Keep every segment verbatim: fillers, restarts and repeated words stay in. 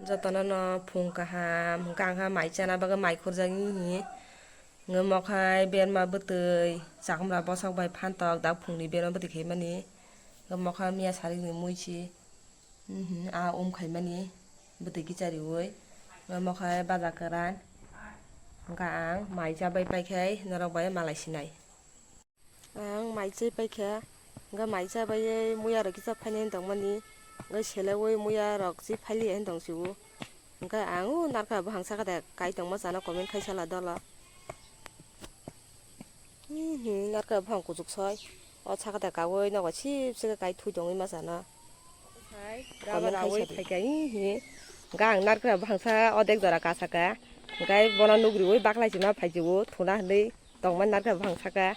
Jotono no phung kaham, hwnkhe ang kha mai chana bagwi mai khurjak hihi. Hwnkhe mokhai berma bwtwi, chakhumra bosok bai phantok, dak phungni berma bwtwi khaimani. Hwnkhe mokhai miya sarikni muichi, mhm, a um khaimani bwtwi kichariui. Hwnkhe mokhai baja kwran. Hwnkhe ang mai chabai paikhai norok bai malai sinai. Ang mai chai paikha, hwnkhe mai chabaiwi muya rok kisa phainai tongmani, hwnkhe selewui muya rok si phailiya tong sio, hwnkhe ang o narkha buphang sakha de kai tongma chana comment khai sala dolo. Hihi narkha buphang kuchuk soi, o sakha de kaui nogo sip se kai thui tongwi ma chana. Comment khai sadi. Hwnkhe ang narkha buphang sa odek jora kasaka, hwnkhe bono nugriui baklai chima phaijio thuna hinui. Tongmani narkha buphang saka.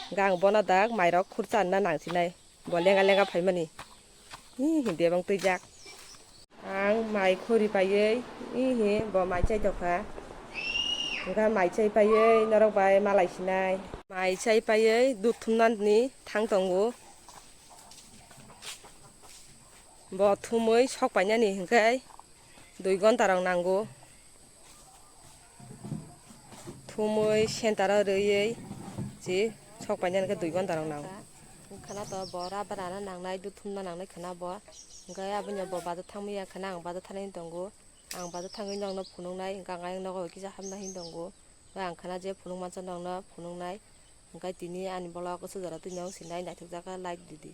Hwnkhe ang bono dak mairok khurchanna nangsinai. Bo lenga lenga phaimani. Hi, hi, debang twijak. Ang mai khuri paiwi, hi, hi, bo mai chai tokha. Hwnkhe mai chai paiwi norok bai malai sinai. Mai chai paiwi dud thumnani thang tongo. Bo thumwi sok painani hwnkhe dui gonta rok nango. Thumwi center o rwiwi si sok painani khe dui gonta rok nango. Khwna to bo rubber rana nangnai, dud thumna nangnai khwna bo. Hwnkhe aboni bo bazar thangmaya khwna ang bazar thani tongo. Ang bazar thangwi nokno phunuknai, hwnkhe ang ayang nogo kisa hapna hin tongo. Hwnkhe ang khwna je phunuk mansa nokno phunuknai. Hwnkhe tini ani vlog o sujaro twi nong sinai naithokjak khe like di di.